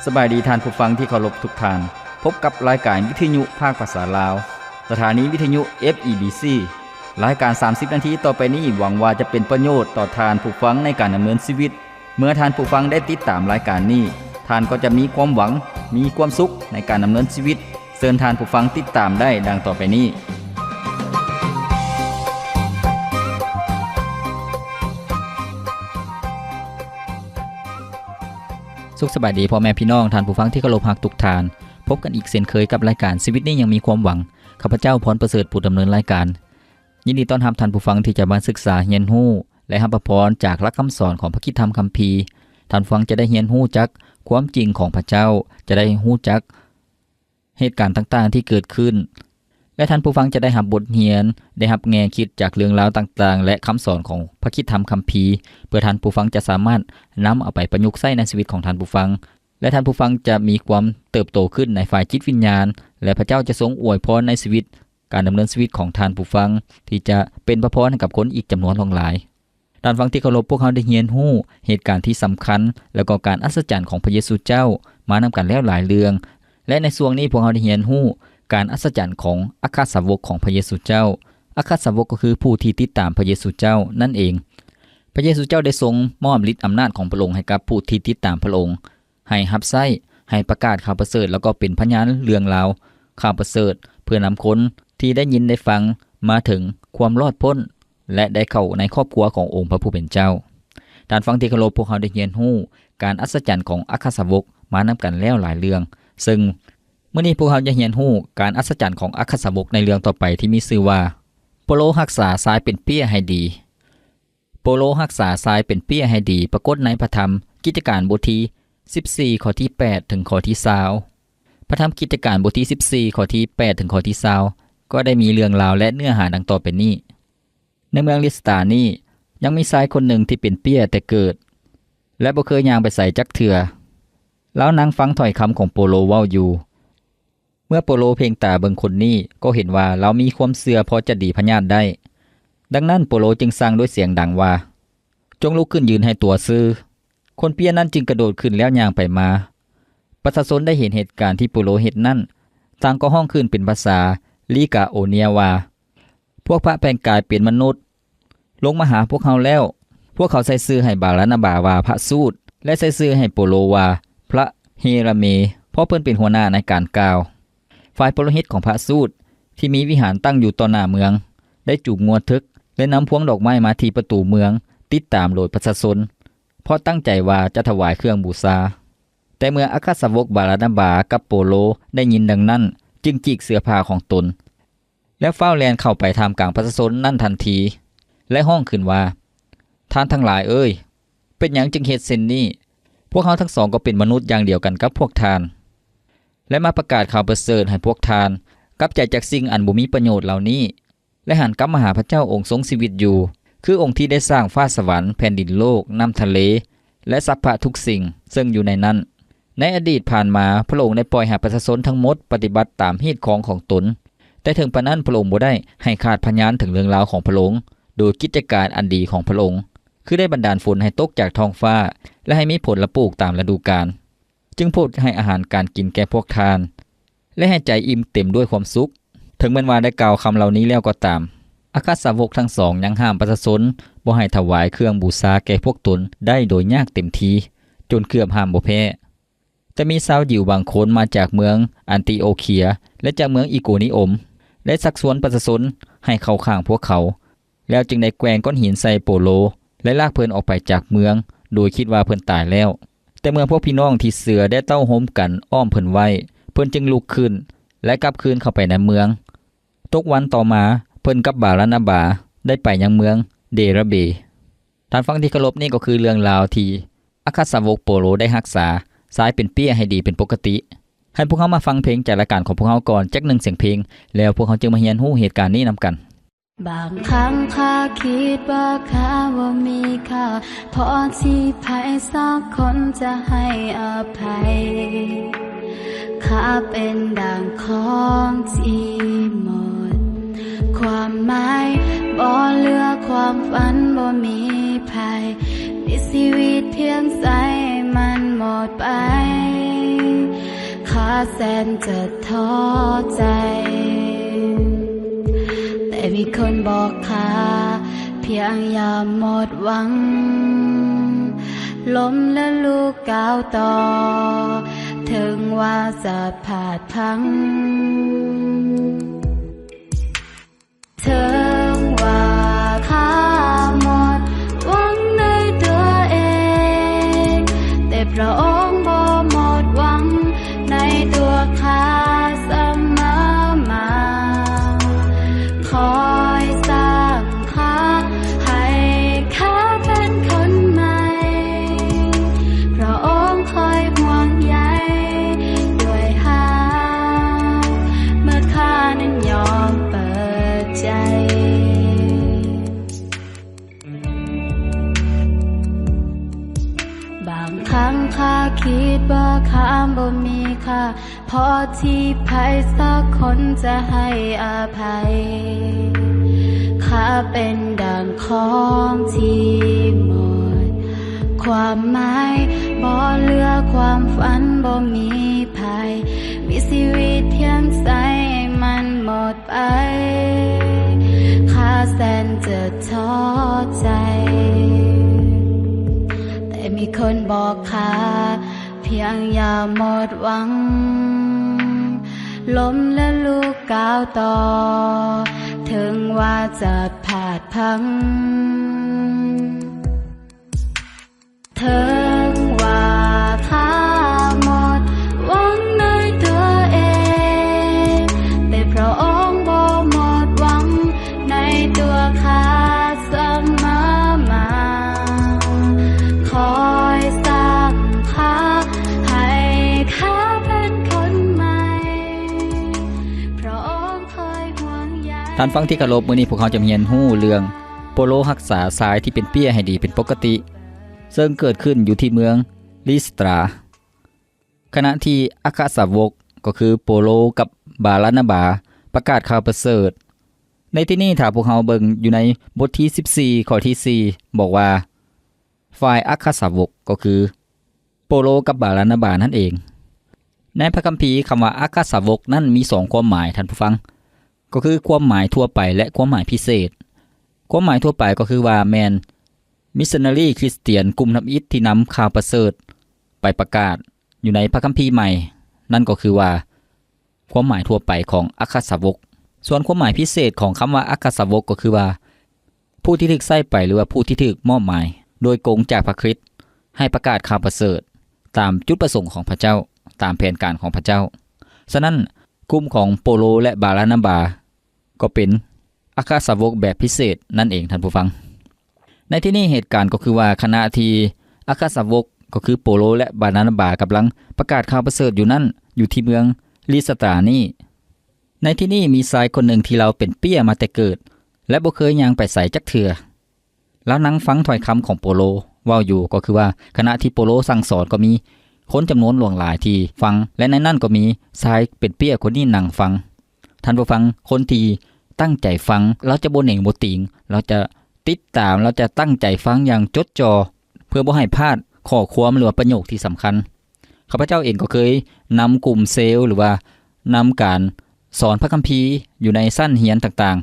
ສະບາຍດີທ່ານຜູ້ຟັງທີ່ເຄົາລົບທຸກທ່ານ. ພົບກັບລາຍການວິທະຍຸພາກພາສາລາວ, ສະຖານີວິທະຍຸ ເອຟ ອີ ບີ ຊີ. ລາຍການສາມສິບນາທີຕໍ່ໄປນີ້ ຫວັງວ່າຈະເປັນປະໂຫຍດຕໍ່ທ່ານຜູ້ຟັງໃນການດຳເນີນຊີວິດ. ເມື່ອທ່ານຜູ້ຟັງໄດ້ຕິດຕາມລາຍການນີ້, ທ່ານກໍຈະມີຄວາມຫວັງ, ມີຄວາມສຸກໃນການດຳເນີນຊີວິດ. ເຊີນທ່ານຜູ້ຟັງຕິດຕາມໄດ້ດັ່ງຕໍ່ໄປນີ້. ສຸກສະບາຍດີພໍ່ແມ່ພີ່ນ້ອງ, ທ່ານຜູ້ຟັງທີ່ເຄົາລົບຮັກທຸກທ່ານ. ພົບກັນອີກເຊັ່ນເຄີຍກັບລາຍການຊີວິດນີ້ຍັງມີຄວາມຫວັງ. ຂ້າພະເຈົ້າ ພອນປະເສີດ ຜູ້ດຳເນີນລາຍການ. ຍິນດີຕ້ອນຮັບທ່ານຜູ້ຟັງທີ່ຈະມາສຶກສາ, ຮຽນຮູ້ ແລະ ຮັບພະພອນຈາກຫຼັກຄຳສອນຂອງພະຄຣິສຕະທຳຄຳພີ. ທ່ານຜູ້ຟັງຈະໄດ້ຮຽນຮູ້ຈັກຄວາມຈິງຂອງພະເຈົ້າ, ຈະໄດ້ຮູ້ຈັກ ເຫດການຕ່າງໆທີ່ເກີດຂຶ້ນ ແລະ ທ່ານຜູ້ຟັງຈະໄດ້ຮັບບົດຮຽນ, ໄດ້ຮັບແງ່ຄິດຈາກເລື່ອງລາວຕ່າງໆ ແລະ ຄຳສອນຂອງພະຄຣິສຕະທຳຄຳພີ, ເພື່ອທ່ານຜູ້ຟັງຈະສາມາດນຳເອົາໄປປະຍຸກໃຊ້ໃນຊີວິດຂອງທ່ານຜູ້ຟັງ ແລະ ທ່ານຜູ້ຟັງຈະມີຄວາມເຕີບໂຕຂຶ້ນໃນຝ່າຍຈິດວິນຍານ ແລະ ພະເຈົ້າຈະຊົງອວຍພອນໃນຊີວິດ, ການດຳເນີນຊີວິດຂອງທ່ານຜູ້ຟັງ ທີ່ຈະເປັນພະພອນໃຫ້ກັບຄົນອີກຈຳນວນຫຼວງຫຼາຍ. ທ່ານຟັງທີ່ເຄົາລົບ, ພວກເຮົາໄດ້ຮຽນຮູ້ເຫດການທີ່ສຳຄັນ ແລະ ກໍການອັດສະຈັນຂອງພະເຢຊູເຈົ້າມານຳກັນແລ້ວຫຼາຍເລື່ອງ ແລະ ໃນຊ່ວງນີ້ພວກເຮົາໄດ້ຮຽນຮູ້ການອັດສະຈັນຂອງອັກຄະສາວົກຂອງພະເຢຊູເຈົ້າ. ອັກຄະສາວົກກໍຄືຜູ້ທີ່ຕິດຕາມພະເຢຊູເຈົ້ານັ້ນເອງ. ພະເຢຊູເຈົ້າໄດ້ຊົງມອບລິດອຳນາດຂອງພະອົງໃຫ້ກັບຜູ້ທີ່ຕິດຕາມພະອົງ ໃຫ້ຮັບໃຊ້, ໃຫ້ປະກາດຂ່າວປະເສີດ ແລ້ວກໍເປັນພະຍານເລື່ອງລາວຂ່າວປະເສີດ ເພື່ອນຳຄົນທີ່ໄດ້ຍິນໄດ້ຟັງມາເຖິງຄວາມລອດພົ້ນ ແລະ ໄດ້ເຂົ້າໃນຄອບຄົວຂອງອົງພະຜູ້ເປັນເຈົ້າ. ທ່ານຟັງທີ່ເຄົາລົບ, ພວກເຮົາໄດ້ຮຽນຮູ້ການອັດສະຈັນຂອງອັກຄະສາວົກມານຳກັນແລ້ວຫຼາຍເລື່ອງ, ເຊິ່ງມື້ນີ້ພວກເຮົາຈະຮຽນຮູ້ການອັດສະຈັນຂອງອັກຄະສາວົກໃນເລື່ອງຕໍ່ໄປທີ່ມີຊື່ວ່າ ໂປໂລຮັກສາຊາຍເປັນເປ້ຍໃຫ້ດີ. ໂປໂລຮັກສາຊາຍເປັນເປ້ຍໃຫ້ດີ ປາກົດໃນພະທຳກິດຈະການບົດທີສິບສີ່ ຂໍ້ທີແປດ ເຖິງຂໍ້ທີຊາວ. ພະທຳກິດຈະການບົດທີສິບສີ່ ຂໍ້ທີແປດ ເຖິງຂໍ້ທີຊາວ ກໍໄດ້ມີເລື່ອງລາວ ແລະ ເນື້ອຫາດັ່ງຕໍ່ໄປນີ້. ໃນເມືອງລິດສະຕານີ້ ຍັງມີຊາຍຄົນໜຶ່ງທີ່ເປັນເປ້ຍແຕ່ເກີດ ແລະ ບໍ່ເຄີຍຍ່າງໄປໃສຈັກເທື່ອ. ລາວນັ່ງຟັງຖ້ອຍຄຳຂອງໂປໂລເວົ້າຢູ່. ເມື່ອໂປໂລເພັ່ງຕາເບິ່ງຄົນນີ້ ກໍເຫັນວ່າລາວມີຄວາມເຊື່ອພໍຈະດີພະຍາດໄດ້. ດັ່ງນັ້ນ ໂປໂລຈຶ່ງສັ່ງດ້ວຍສຽງດັງວ່າ, ຈົ່ງລຸກຂຶ້ນຢືນໃຫ້ຕົວຊື່. ຄົນເປ້ຍນັ້ນຈຶ່ງກະໂດດຂຶ້ນແລ້ວຍ່າງໄປມາ. ປະຊາຊົນໄດ້ເຫັນເຫດການທີ່ໂປໂລເຮັດນັ້ນ, ຕ່າງກໍຮ້ອງຂຶ້ນເປັນພາສາລີກາໂອເນຍວ່າ, ພວກພະແປງກາຍເປັນມະນຸດ ລົງມາຫາພວກເຮົາແລ້ວ. ພວກເຂົາໃສ່ຊື່ໃຫ້ບາລະນາບາວ່າພະສູດ ແລະ ໃສ່ຊື່ໃຫ້ໂປໂລວ່າພະເຮຣະເມ, ເພາະເພິ່ນເປັນຫົວໜ້າໃນການກ່າວ. ຝ່າຍປຸໂຣຫິດຂອງພະສູດ ທີ່ມີວິຫານຕັ້ງຢູ່ຕໍ່ໜ້າເມືອງ ໄດ້ຈູງງົວເຖິກ ແລະ ນຳພວງດອກໄມ້ມາທີ່ປະຕູເມືອງ ຕິດຕາມໂດຍປະຊາຊົນ, ເພາະຕັ້ງໃຈວ່າຈະຖວາຍເຄື່ອງບູຊາ. ແຕ່ເມື່ອອັກຄະສາວົກບາລະນາບາກັບໂປໂລໄດ້ຍິນດັ່ງນັ້ນ, ຈຶ່ງຈີກເສື້ອຜ້າຂອງຕົນ ແລ້ວຟ້າວແລ່ນເຂົ້າໄປທ່າມກາງປະຊາຊົນນັ້ນທັນທີ ແລະ ຮ້ອງຂຶ້ນວ່າ, ທ່ານທັງຫຼາຍເອີຍ, ເປັນຫຍັງຈຶ່ງເຮັດເຊັ່ນນີ້? ພວກເຮົາທັງສອງກໍເປັນມະນຸດຢ່າງດຽວກັນກັບພວກທ່ານ ແລະ ມາປະກາດຂ່າວປະເສີດໃຫ້ພວກທ່ານກັບໃຈຈາກສິ່ງອັນບໍ່ມີປະໂຫຍດເຫຼົ່ານີ້ ແລະ ຫັນກັບມາຫາພະເຈົ້າອົງຊົງຊີວິດຢູ່, ຄືອົງທີ່ໄດ້ສ້າງຟ້າສະຫວັນ, ແຜ່ນດິນໂລກ, ນ້ຳທະເລ ແລະ ສັບພະທຸກສິ່ງເຊິ່ງຢູ່ໃນນັ້ນ. ໃນອະດີດຜ່ານມາ, ພະອົງໄດ້ປ່ອຍໃຫ້ປະຊາຊົນທັງໝົດປະຕິບັດຕາມຮີດຄອງຂອງຕົນ, ແຕ່ເຖິງປານນັ້ນ ພະອົງບໍ່ໄດ້ໃຫ້ຂາດພະຍານເຖິງເລື່ອງລາວຂອງພະອົງ, ໂດຍກິດຈະການອັນດີຂອງພະອົງ, ຄືໄດ້ບັນດານຝົນໃຫ້ຕົກຈາກທ້ອງຟ້າ ແລະ ໃຫ້ມີຜົນລະປູກຕາມລະດູການ, ຈຶ່ງໂຜດໃຫ້ອາຫານການກິນແກ່ພວກທ່ານ ແລະ ໃຫ້ໃຈອີ່ມເຕັມດ້ວຍຄວາມສຸກ. ເຖິງແມ່ນວ່າໄດ້ກ່າວຄຳເຫຼົ່ານີ້ແລ້ວກໍຕາມ, ອັກຄະສາວົກທັງສອງຍັງຫ້າມປະຊາຊົນບໍ່ໃຫ້ຖວາຍເຄື່ອງບູຊາແກ່ພວກຕົນໄດ້ໂດຍຍາກເຕັມທີ, ຈົນເກືອບຫ້າມບໍ່ແພ້. ແຕ່ມີຊາວຢິວບາງຄົນມາຈາກເມືອງອັນຕີໂອເຄຍ ແລະ ຈາກເມືອງອີໂກນິອົມ ໄດ້ຊັກຊວນປະຊາຊົນໃຫ້ເຂົ້າຂ້າງພວກເຂົາ, ແລ້ວຈຶ່ງໄດ້ແກວ່ງກ້ອນຫີນໃສ່ໂປໂລ ແລະ ລາກເພິ່ນອອກໄປຈາກເມືອງ ໂດຍຄິດວ່າເພິ່ນຕາຍແລ້ວ. ແຕ່ເມື່ອພວກພີ່ນ້ອງທີ່ເຊື່ອໄດ້ເຕົ້າໂຮມກັນອ້ອມເພິ່ນໄວ້, ເພິ່ນຈຶ່ງລຸກຂຶ້ນ ແລະ ກັບຄືນເຂົ້າໄປໃນເມືອງ. ຕົກວັນຕໍ່ມາ, ເພິ່ນກັບບາລະນາບາໄດ້ໄປຍັງເມືອງເດຣະເບ. ທ່ານຟັງທີ່ເຄົາລົບ, ນີ້ກໍຄືເລື່ອງລາວທີ່ອັກຄະສາວົກໂປໂລໄດ້ຮັກສາຊາຍເປັນເປ້ຍໃຫ້ດີເປັນປົກກະຕິ. ໃຫ້ພວກເຮົາມາຟັງເພງຈາກລາຍການຂອງພວກເຮົາກ່ອນຈັກໜຶ່ງສຽງເພງ, ແລ້ວພວກເຮົາຈຶ່ງມາຮຽນຮູ້ເຫດການນີ້ນຳກັນ. ບາງຄັ້ງຂ້າຄິດວ່າຂ້າບໍ່ມີຄ່າ ພໍທີ່ໃຜສັກຄົນຈະໃຫ້ອະໄພ. ข้าเป็นดั่งของที่หมดความหมาย บ่เหลือความฝัน บ่มีภัย มีชีวิตเพียงใส่มันหมดไป. ຂ້າແສນຈະທໍ້ໃຈ ແຕ່ມີຄົນບອກຂ້າ ພຽງຢ່າໝົດຫວັງ ລົ້ມແລະລຸກກ້າວຕໍ່ ເຖິງວ່າຈະພາດພັງ. ເຖິງວ່າຂ້າໝົດຫວັງໃນຕົວເອງ ແຕ່ພຣະອົງບໍ່ໝົດຫວັງໃນຕົວຂ້າສະເໝີມາ. ຄອຍສ້າງຂ້າໃຫ້ຂ້າເປັນຄົນໃໝ່ ພຣະອົງຄອຍຫ່ວງໃຍດ້ວຍຫາ ເມື່ອຂ້ານັ້ນຍອມເປີດໃຈ. ບາງຄັ້ງຂ້າຄິດວ່າຂ້າບໍ່ມີຄ່າ ພໍທີ່ໃຜສັກຄົນຈະໃຫ້ອະໄພ. ຂ້າເປັນດັ່ງຂອງທີ່ໝົດຄວາມໝາຍ ບໍ່ເຫຼືອຄວາມຝັນ ບໍ່ມີໄພ ມີຊີວິດພຽງໃສ່ມັນໝົດໄປ. ຂ້າແສນຈະທໍ້ໃຈ ແຕ່ມີຄົນບອກຂ້າ ພຽງຢ່າໝົດຫວັງ ລົ້ມແລະລຸກກ້າວຕໍ່ ເຖິງວ່າຈະພາດພັງ. ເຖິງວ່າຂ້າໝົດຫວັງໃນຕົວເອງ ແຕ່ພຣະອົງບໍ່ໝົດຫວັງໃນຕົວຂ້າສະເໝີມາ. ຄອຍສ້າງຂ້າໃຫ້ຂ້າເປັນຄົນໃໝ່ ພຣະອົງຄອຍຫ່ວງໃຍ. ທ່ານຟັງທີ່ເຄົາລົບ, ມື້ນີ້ພວກເຮົາຈະມາຮຽນຮູ້ເລື່ອງ ໂປໂລຮັກສາຊາຍທີ່ເປັນເປ້ຍໃຫ້ດີເປັນປົກກະຕິ, ເຊິ່ງເກີດຂຶ້ນຢູ່ທີ່ເມືອງລີສະຕຣາ. ຂະນະທີ່ອັກຄະສາວົກ ກໍຄືໂປໂລກັບບາລະນາບາ ປະກາດຂ່າວປະເສີດ. ໃນທີ່ນີ້ ຖ້າພວກເຮົາເບິ່ງຢູ່ໃນບົດທີສິບສີ່ ຂໍ້ທີສີ່ ບອກວ່າ ຝ່າຍອັກຄະສາວົກ ກໍຄືໂປໂລກັບບາລະນາບານັ້ນເອງ. ໃນພະຄຳພີ ຄຳວ່າອັກຄະສາວົກນັ້ນມີສອງຄວາມໝາຍ, ທ່ານຜູ້ຟັງ, ກໍຄືຄວາມໝາຍທົ່ວໄປ ແລະ ຄວາມໝາຍພິເສດ. ຄວາມໝາຍທົ່ວໄປກໍຄືວ່າແມ່ນມິດຊະນາຣີຄຣິສຕຽນກຸ່ມທຳອິດທີ່ນຳຂ່າວປະເສີດໄປປະກາດຢູ່ໃນພະຄຳພີໃໝ່, ນັ້ນກໍຄືວ່າຄວາມໝາຍທົ່ວໄປຂອງອັກຄະສາວົກ. ສ່ວນຄວາມໝາຍພິເສດຂອງຄຳວ່າອັກຄະສາວົກກໍຄືວ່າ ຜູ້ທີ່ຖືກໃຊ້ໄປ ຫຼືວ່າຜູ້ທີ່ຖືກມອບໝາຍໂດຍກົງຈາກພະຄຣິດ ໃຫ້ປະກາດຂ່າວປະເສີດຕາມຈຸດປະສົງຂອງພະເຈົ້າ, ຕາມແຜນການຂອງພະເຈົ້າ. ສະນັ້ນ, ກຸ່ມຂອງໂປໂລ ແລະ ບາລະນາບາ ກໍເປັນອັກຄະສາວົກແບບພິເສດນັ້ນເອງ, ທ່ານຜູ້ຟັງ. ໃນທີ່ນີ້ເຫດການກໍຄືວ່າ ຂະນະທີ່ອັກຄະສາວົກ ກໍຄືໂປໂລ ແລະ ບາລະນາບາ ກຳລັງປະກາດຂ່າວປະເສີດຢູ່ນັ້ນ, ຢູ່ທີ່ເມືອງລີສະຕຣານີ້, ໃນທີ່ນີ້ມີຊາຍຄົນໜຶ່ງທີ່ລາວເປັນເປ້ຍມາແຕ່ເກີດ ແລະ ບໍ່ເຄີຍຍ່າງໄປໃສຈັກເທື່ອ. ລາວນັ່ງຟັງຖ້ອຍຄຳຂອງໂປໂລເວົ້າຢູ່, ກໍຄືວ່າຂະນະທີ່ໂປໂລສັ່ງສອນກໍມີຄົນຈຳນວນຫຼວງຫຼາຍທີ່ຟັງ, ແລະ ໃນນັ້ນກໍມີຊາຍເປັນເປ້ຍຄົນນີ້ນັ່ງຟັງ. ທ່ານຜູ້ຟັງ, ຄົນທີ່ຕັ້ງໃຈຟັງ, ລາວຈະບໍ່ເໜັງບໍ່ຕີງ, ລາວຈະຕິດຕາມ, ລາວຈະຕັ້ງໃຈຟັງຢ່າງຈົດຈ່ອ ເພື່ອບໍ່ໃຫ້ພາດຂໍ້ຄວາມ ຫຼືວ່າປະໂຫຍກທີ່ສຳຄັນ. ຂ້າພະເຈົ້າເອງກໍເຄີຍນຳກຸ່ມເຊວ ຫຼືວ່ານຳການສອນພະຄຳພີຢູ່ໃນຊັ້ນຮຽນຕ່າງ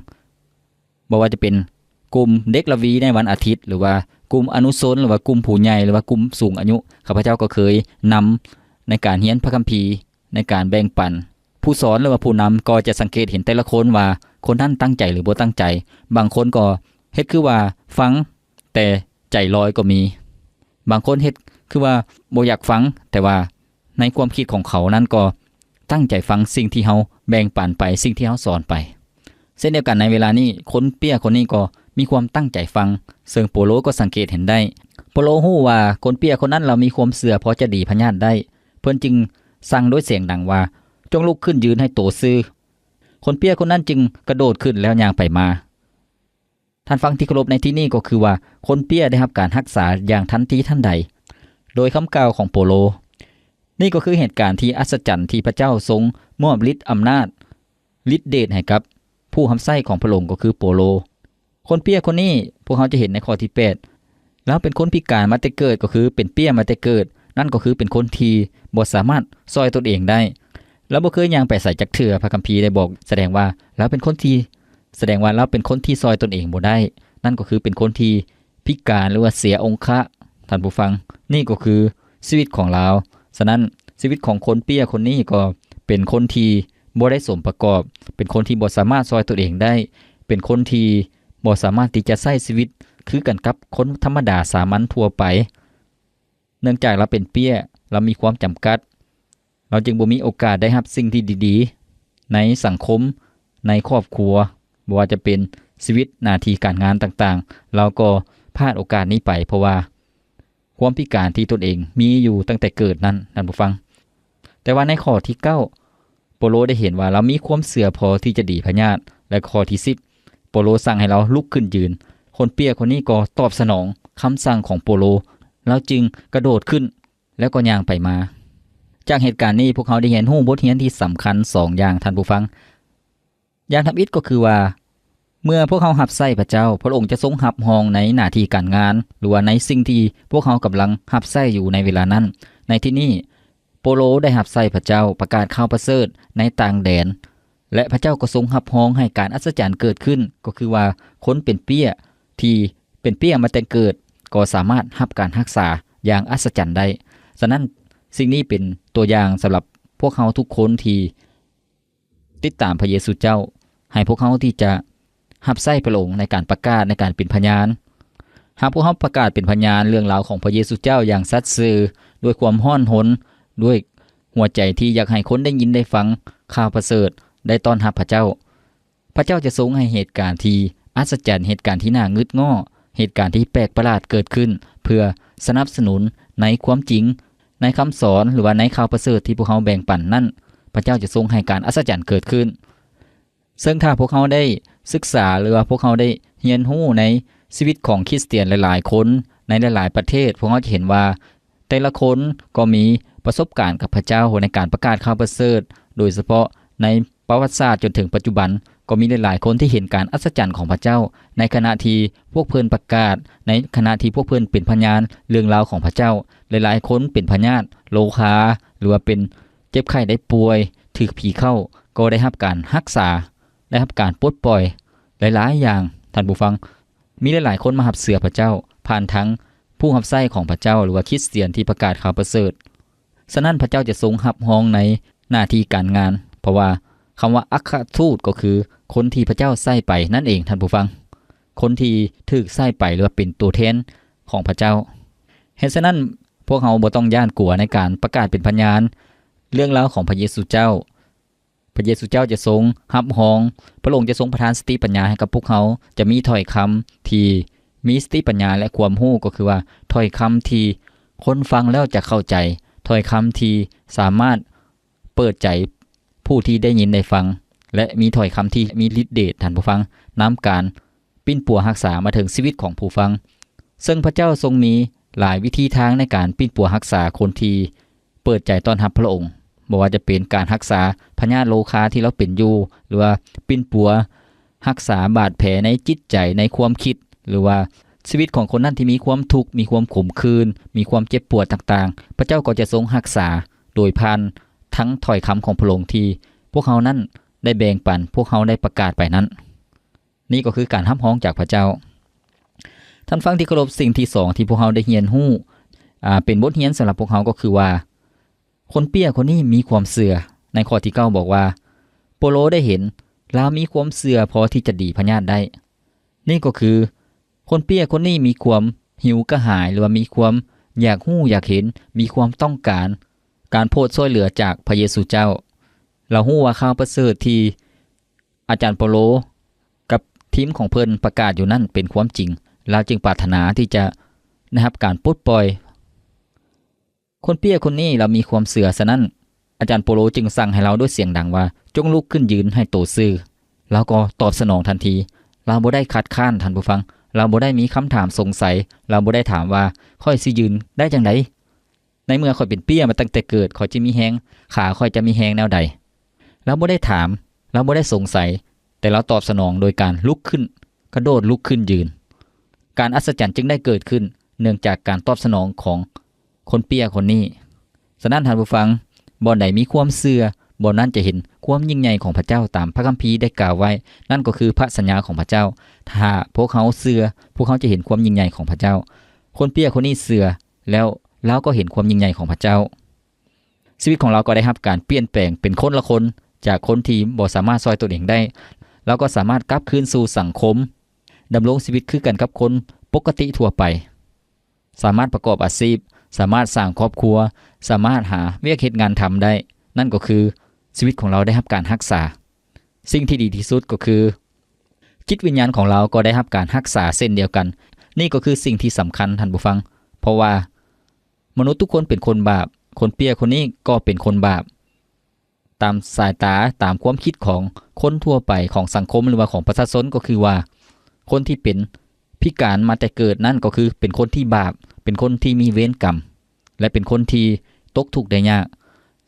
ໆ, ບໍ່ວ່າຈະເປັນກຸ່ມເດັກລະວີໃນວັນອາທິດ ຫຼືວ່າກຸ່ມອະນຸຊົນ ຫຼືວ່າກຸ່ມຜູ້ໃຫຍ່ ຫຼືວ່າກຸ່ມສູງອາຍຸ, ຂ້າພະເຈົ້າກໍເຄີຍນຳໃນການຮຽນພະຄຳພີ ໃນການແບ່ງປັນ. ຜູ້ສອນ ຫຼືວ່າຜູ້ນຳກໍຈະສັງເກດເຫັນແຕ່ລະຄົນວ່າຄົນນັ້ນຕັ້ງໃຈ ຫຼື ບໍ່ຕັ້ງໃຈ. ບາງຄົນກໍເຮັດຄືວ່າຟັງ ແຕ່ໃຈລອຍກໍມີ, ບາງຄົນເຮັດຄືວ່າບໍ່ຢາກຟັງ, ແຕ່ວ່າໃນຄວາມຄິດຂອງເຂົານັ້ນກໍຕັ້ງໃຈຟັງສິ່ງທີ່ເຮົາແບ່ງປັນໄປ, ສິ່ງທີ່ເຮົາສອນໄປ. ເຊັ່ນດຽວກັນໃນເວລານີ້, ຄົນເປ້ຍຄົນນີ້ກໍມີຄວາມຕັ້ງໃຈຟັງ, ເຊິ່ງໂປໂລກໍສັງເກດເຫັນໄດ້. ໂປໂລຮູ້ວ່າຄົນເປ້ຍຄົນນັ້ນລາວມີຄວາມເຊື່ອພໍຈະດີພະຍາດໄດ້, ເພິ່ນຈຶ່ງສັ່ງດ້ວຍສຽງດັງວ່າ, ຈົ່ງລຸກຂຶ້ນຢືນໃຫ້ໂຕຊື່. ຄົນເປ້ຍຄົນນັ້ນຈຶ່ງກະໂດດຂຶ້ນແລ້ວຍ່າງໄປມາ. ທ່ານຟັງທີ່ເຄົາລົບ, ໃນທີ່ນີ້ກໍຄືວ່າຄົນເປ້ຍໄດ້ຮັບການຮັກສາຢ່າງທັນທີທັນໃດ ໂດຍຄຳກ່າວຂອງໂປໂລ. ນີ້ກໍຄືເຫດການທີ່ອັດສະຈັນທີ່ພະເຈົ້າຊົງມອບລິດອຳນາດ, ລິດເດດໃຫ້ກັບຜູ້ຮັບໃຊ້ຂອງພະອົງ ກໍຄືໂປໂລ. ຄົນເປ້ຍຄົນນີ້ ພວກເຮົາຈະເຫັນໃນຂໍ້ທີແປດ, ລາວເປັນຄົນພິການມາແຕ່ເກີດ, ກໍຄືເປັນເປ້ຍມາແຕ່ເກີດ, ນັ້ນກໍຄືເປັນຄົນທີ່ບໍ່ສາມາດຊ່ອຍຕົນເອງໄດ້. ລາວບໍ່ເຄີຍຍ່າງໄປໃສຈັກເທື່ອ. ພະຄຳພີໄດ້ບອກ ສະແດງວ່າລາວເປັນຄົນທີ່ ສະແດງວ່າລາວເປັນຄົນທີ່ຊ່ອຍຕົນເອງບໍ່ໄດ້, ນັ້ນກໍຄືເປັນຄົນທີ່ພິການ ຫຼືວ່າເສຍອົງຄະ, ທ່ານຜູ້ຟັງ. ນີ້ກໍຄືຊີວິດຂອງລາວ. ສະນັ້ນ ຊີວິດຂອງຄົນເປ້ຍຄົນນີ້ກໍເປັນຄົນທີ່ບໍ່ໄດ້ສົມປະກອບ, ເປັນຄົນທີ່ບໍ່ສາມາດຊ່ອຍຕົນເອງໄດ້, ເປັນຄົນທີ່ບໍ່ສາມາດທີ່ຈະໃຊ້ຊີວິດຄືກັນກັບຄົນທຳມະດາສາມັນທົ່ວໄປ. ເນື່ອງຈາກລາວເປັນເປ້ຍ, ລາວມີຄວາມຈຳກັດ, ລາວຈຶ່ງບໍ່ມີໂອກາດໄດ້ຮັບສິ່ງທີ່ດີໆໃນສັງຄົມ, ໃນຄອບຄົວ, ບໍ່ວ່າຈະເປັນຊີວິດ, ໜ້າທີ່ການງານຕ່າງໆ, ລາວກໍພາດໂອກາດນີ້ໄປ, ເພາະວ່າຄວາມພິການທີ່ຕົນເອງມີຢູ່ຕັ້ງແຕ່ເກີດນັ້ນ, ທ່ານຜູ້ຟັງ. ແຕ່ວ່າໃນຂໍ້ທີເກົ້າ ໂປໂລໄດ້ເຫັນວ່າລາວມີຄວາມເຊື່ອພໍທີ່ຈະດີພະຍາດ, ແລະ ຂໍ້ທີສິບ ໂປໂລສັ່ງໃຫ້ລາວລຸກຂຶ້ນຢືນ. ຄົນເປ້ຍຄົນນີ້ກໍຕອບສະໜອງຄຳສັ່ງຂອງໂປໂລ, ລາວຈຶ່ງກະໂດດຂຶ້ນ ແລ້ວກໍຍ່າງໄປມາ. ຈາກເຫດການນີ້ ພວກເຮົາໄດ້ຮຽນຮູ້ບົດຮຽນທີ່ສຳຄັນສອງຢ່າງ, ທ່ານຜູ້ຟັງ. ຢ່າງທຳອິດກໍຄືວ່າ ເມື່ອພວກເຮົາຮັບໃຊ້ພະເຈົ້າ, ພະອົງຈະຊົງຮັບຮອງໃນໜ້າທີ່ການງານ ຫຼືວ່າໃນສິ່ງທີ່ພວກເຮົາກຳລັງຮັບໃຊ້ຢູ່ໃນເວລານັ້ນ. ໃນທີ່ນີ້ ໂປໂລໄດ້ຮັບໃຊ້ພະເຈົ້າ, ປະກາດຂ່າວປະເສີດໃນຕ່າງແດນ ແລະ ພະເຈົ້າກໍຊົງຮັບຮອງໃຫ້ການອັດສະຈັນເກີດຂຶ້ນ, ກໍຄືວ່າຄົນເປັນເປ້ຍທີ່ເປັນເປ້ຍມາແຕ່ເກີດ ກໍສາມາດຮັບການຮັກສາຢ່າງອັດສະຈັນໄດ້. ສະນັ້ນ ສິ່ງນີ້ເປັນຕົວຢ່າງສຳລັບພວກເຮົາທຸກຄົນທີ່ ຕິດຕາມພະເຢຊູເຈົ້າ, ໃຫ້ພວກເຮົາທີ່ຈະຮັບໃຊ້ພະອົງໃນການປະກາດ, ໃນການເປັນພະຍານ. ຫາກພວກເຮົາປະກາດເປັນພະຍານເລື່ອງລາວຂອງພະເຢຊູເຈົ້າຢ່າງສັດຊື່, ດ້ວຍຄວາມຮ້ອນຮົນ, ດ້ວຍຫົວໃຈທີ່ຢາກໃຫ້ຄົນໄດ້ຍິນໄດ້ຟັງຂ່າວປະເສີດ, ໄດ້ຕ້ອນຮັບພະເຈົ້າ, ພະເຈົ້າຈະຊົງໃຫ້ເຫດການທີ່ອັດສະຈັນ, ເຫດການທີ່ໜ້າງຶດງໍ້, ເຫດການທີ່ແປກປະຫຼາດເກີດຂຶ້ນ ເພື່ອສະໜັບສະໜູນໃນຄວາມຈິງ, ໃນຄຳສອນ ຫຼືວ່າໃນຂ່າວປະເສີດທີ່ພວກເຮົາແບ່ງປັນນັ້ນ, ພະເຈົ້າຈະຊົງໃຫ້ການອັດສະຈັນເກີດຂຶ້ນ. ເຊິ່ງຖ້າພວກເຮົາໄດ້ສຶກສາ ຫຼືວ່າພວກເຮົາໄດ້ຮຽນຮູ້ໃນຊີວິດຂອງຄຣິສຕຽນຫຼາຍໆຄົນໃນຫຼາຍໆປະເທດ, ພວກເຮົາຈະເຫັນວ່າແຕ່ລະຄົນກໍມີປະສົບການກັບພະເຈົ້າໃນການປະກາດຂ່າວປະເສີດ, ໂດຍສະເພາະໃນປະຫວັດສາດຈົນເຖິງປັດຈຸບັນ, ກໍມີຫຼາຍໆຄົນທີ່ເຫັນການອັດສະຈັນຂອງພະເຈົ້າ ໃນຂະນະທີ່ພວກເພິ່ນປະກາດ, ໃນຂະນະທີ່ພວກເພິ່ນເປັນພະຍານເລື່ອງລາວຂອງພະເຈົ້າ. ຫຼາຍໆຄົນເປັນພະຍາດໂລຄາ ຫຼືວ່າເປັນເຈັບໄຂ້ໄດ້ປ່ວຍ, ຖືກຜີເຂົ້າ, ກໍໄດ້ຮັບການຮັກສາ, ໄດ້ຮັບການປົດປ່ອຍຫຼາຍໆຢ່າງ. ທ່ານຜູ້ຟັງ, ມີຫຼາຍໆຄົນມາຮັບເຊື່ອພະເຈົ້າ ຜ່ານທາງຜູ້ຮັບໃຊ້ຂອງພະເຈົ້າ ຫຼືວ່າຄຣິສຕຽນທີ່ປະກາດຂ່າວປະເສີດ. ສະນັ້ນ ພະເຈົ້າຈະຊົງຮັບຮອງໃນໜ້າທີ່ການງານ, ເພາະວ່າຄຳວ່າອັກຄະທູດກໍຄືຄົນທີ່ພະເຈົ້າໃຊ້ໄປນັ້ນເອງ, ທ່ານຜູ້ຟັງ, ຄົນທີ່ຖືກໃຊ້ໄປ ຫຼືວ່າເປັນຕົວແທນຂອງພະເຈົ້າ. ເຫດສະນັ້ນ ພວກເຮົາບໍ່ຕ້ອງຢ້ານກົວໃນການປະກາດເປັນພະຍານເລື່ອງລາວຂອງພະເຢຊູເຈົ້າ. ພະເຢຊູເຈົ້າຈະຊົງຮັບຮອງ, ພະອົງຈະຊົງປະທານສະຕິປັນຍາໃຫ້ກັບພວກເຮົາ, ຈະມີຖ້ອຍຄຳທີ່ມີສະຕິປັນຍາ ແລະ ຄວາມຮູ້, ກໍຄືວ່າຖ້ອຍຄຳທີ່ຄົນຟັງແລ້ວຈະເຂົ້າໃຈ, ຖ້ອຍຄຳທີ່ສາມາດເປີດໃຈຜູ້ທີ່ໄດ້ຍິນໄດ້ຟັງ ແລະ ມີຖ້ອຍຄຳທີ່ມີລິດເດດ, ທ່ານຜູ້ຟັງ, ນຳການ ປິ່ນປົວຮັກສາມາເຖິງຊີວິດຂອງຜູ້ຟັງ. ເຊິ່ງພະເຈົ້າຊົງມີຫຼາຍວິທີທາງໃນການປິ່ນປົວຮັກສາຄົນທີ່ເປີດໃຈຕ້ອນຮັບພະອົງ, ບໍ່ວ່າຈະເປັນການຮັກສາພະຍາດໂລຄາທີ່ລາວເປັນຢູ່, ຫຼືວ່າປິ່ນປົວຮັກສາບາດແຜໃນຈິດໃຈ, ໃນຄວາມຄິດ, ຫຼືວ່າຊີວິດຂອງຄົນນັ້ນທີ່ມີຄວາມທຸກ, ມີຄວາມຂົມຂື່ນ, ມີຄວາມເຈັບປວດຕ່າງໆ, ພະເຈົ້າກໍຈະຊົງຮັກສາໂດຍຜ່ານທັງຖ້ອຍຄຳຂອງພະອົງທີ່ພວກເຮົານັ້ນໄດ້ແບ່ງປັນ, ພວກເຮົາໄດ້ປະກາດໄປນັ້ນ. ນີ້ກໍຄືການຮັບຮອງຈາກພະເຈົ້າ. ທ່ານຟັງທີ່ເຄົາລົບ, ສິ່ງທີສອງທີ່ພວກເຮົາໄດ້ຮຽນຮູ້, ອາ, ເປັນບົດຮຽນສຳລັບພວກເຮົາກໍຄືວ່າ ຄົນເປ້ຍຄົນນີ້ມີຄວາມເຊື່ອ. ໃນຂໍ້ທີເກົ້າບອກວ່າ ໂປໂລໄດ້ເຫັນລາວມີຄວາມເຊື່ອພໍທີ່ຈະດີພະຍາດໄດ້. ນີ້ກໍຄື ຄົນເປ້ຍຄົນນີ້ມີຄວາມຫິວກະຫາຍ ຫຼືວ່າມີຄວາມຢາກຮູ້ຢາກເຫັນ, ມີຄວາມຕ້ອງການການໂຜດຊ່ວຍເຫຼືອຈາກພະເຢຊູເຈົ້າ. ລາວຮູ້ວ່າຂ່າວປະເສີດທີ່ ອາຈານເປາໂລກັບທີມຂອງເພິ່ນປະກາດຢູ່ນັ້ນເປັນຄວາມຈິງ, ລາວຈຶ່ງປາດຖະໜາທີ່ຈະໄດ້ຮັບການປົດປ່ອຍ. ຄົນເປ້ຍຄົນນີ້ລາວມີຄວາມເຊື່ອ, ສະນັ້ນ ອາຈານເປາໂລຈຶ່ງສັ່ງໃຫ້ລາວດ້ວຍສຽງດັງວ່າ, ຈົ່ງລຸກຂຶ້ນຢືນໃຫ້ໂຕຊື່. ລາວກໍຕອບສະໜອງທັນທີ. ລາວບໍ່ໄດ້ຄັດຄ້ານ, ທ່ານຜູ້ຟັງ. ລາວບໍ່ໄດ້ມີຄຳຖາມສົງໄສ. ລາວບໍ່ໄດ້ຖາມວ່າ, ຂ້ອຍຊິຢືນໄດ້ຈັ່ງໃດ? ໃນເມື່ອຂ້ອຍເປັນເປ້ຍມາຕັ້ງແຕ່ເກີດ, ຂ້ອຍຈະມີແຮງ, ຂາຂ້ອຍຈະມີແຮງແນວໃດ? ລາວບໍ່ໄດ້ຖາມ, ລາວບໍ່ໄດ້ສົງໄສ, ແຕ່ລາວຕອບສະໜອງໂດຍການລຸກຂຶ້ນ, ກະໂດດລຸກຂຶ້ນຢືນ. ການອັດສະຈັນຈຶ່ງໄດ້ເກີດຂຶ້ນ ເນື່ອງຈາກການຕອບສະໜອງຂອງຄົນເປ້ຍຄົນນີ້. ສະນັ້ນທ່ານຜູ້ຟັງ, ບ່ອນໃດມີຄວາມເຊື່ອ, ບ່ອນນັ້ນຈະເຫັນຄວາມຍິ່ງໃຫຍ່ຂອງພະເຈົ້າ ຕາມພະຄຳພີໄດ້ກ່າວໄວ້, ນັ້ນກໍຄືພະສັນຍາຂອງພະເຈົ້າ. ຖ້າພວກເຮົາເຊື່ອ, ພວກເຮົາຈະເຫັນຄວາມຍິ່ງໃຫຍ່ຂອງພະເຈົ້າ. ຄົນເປຍຄົນນີ້ເຊື່ອ, ແລ້ວລາວກໍເຫັນຄວາມຍິ່ງໃຫຍ່ຂອງພະເຈົ້າ. ຊີວິດຂອງລາວກໍໄດ້ຮັບການປ່ຽນແປງເປັນຄົນລະຄົນ, ຈາກຄົນທີ່ບໍ່ສາມາດຊ່ອຍຕົນເອງໄດ້, ລາວກໍສາມາດກັບຄືນສູ່ສັງຄົມ, ດຳລົງຊີວິດຄືກັນກັບຄົນປົກກະຕິທົ່ວໄປ, ສາມາດປະກອບອາຊີບ, ສາມາດສ້າງຄອບຄົວ, ສາມາດຫາວຽກເຮັດງານທຳໄດ້. ນັ້ນກໍຄືຊີວິດຂອງລາວໄດ້ຮັບການຮັກສາ. ສິ່ງທີ່ດີທີ່ສຸດກໍຄື ຈິດວິນຍານຂອງລາວກໍໄດ້ຮັບການຮັກສາເຊັ່ນດຽວກັນ. ນີ້ກໍຄືສິ່ງທີ່ສຳຄັນ, ທ່ານຜູ້ຟັງ, ເພາະວ່າມະນຸດທຸກຄົນເປັນຄົນບາບ, ຄົນເປຍຄົນນີ້ກໍເປັນຄົນບາບ. ຕາມສາຍຕາ, ຕາມຄວາມຄິດຂອງຄົນທົ່ວໄປ, ຂອງສັງຄົມ ຫຼືວ່າຂອງປະຊາຊົນ, ກໍຄືວ່າຄົນທີ່ເປັນພິການມາແຕ່ເກີດນັ້ນ ກໍຄືເປັນຄົນທີ່ບາບ, ເປັນຄົນທີ່ມີເວນກຳ ແລະ ເປັນຄົນທີ່ຕົກທຸກໄດ້ຍາກ.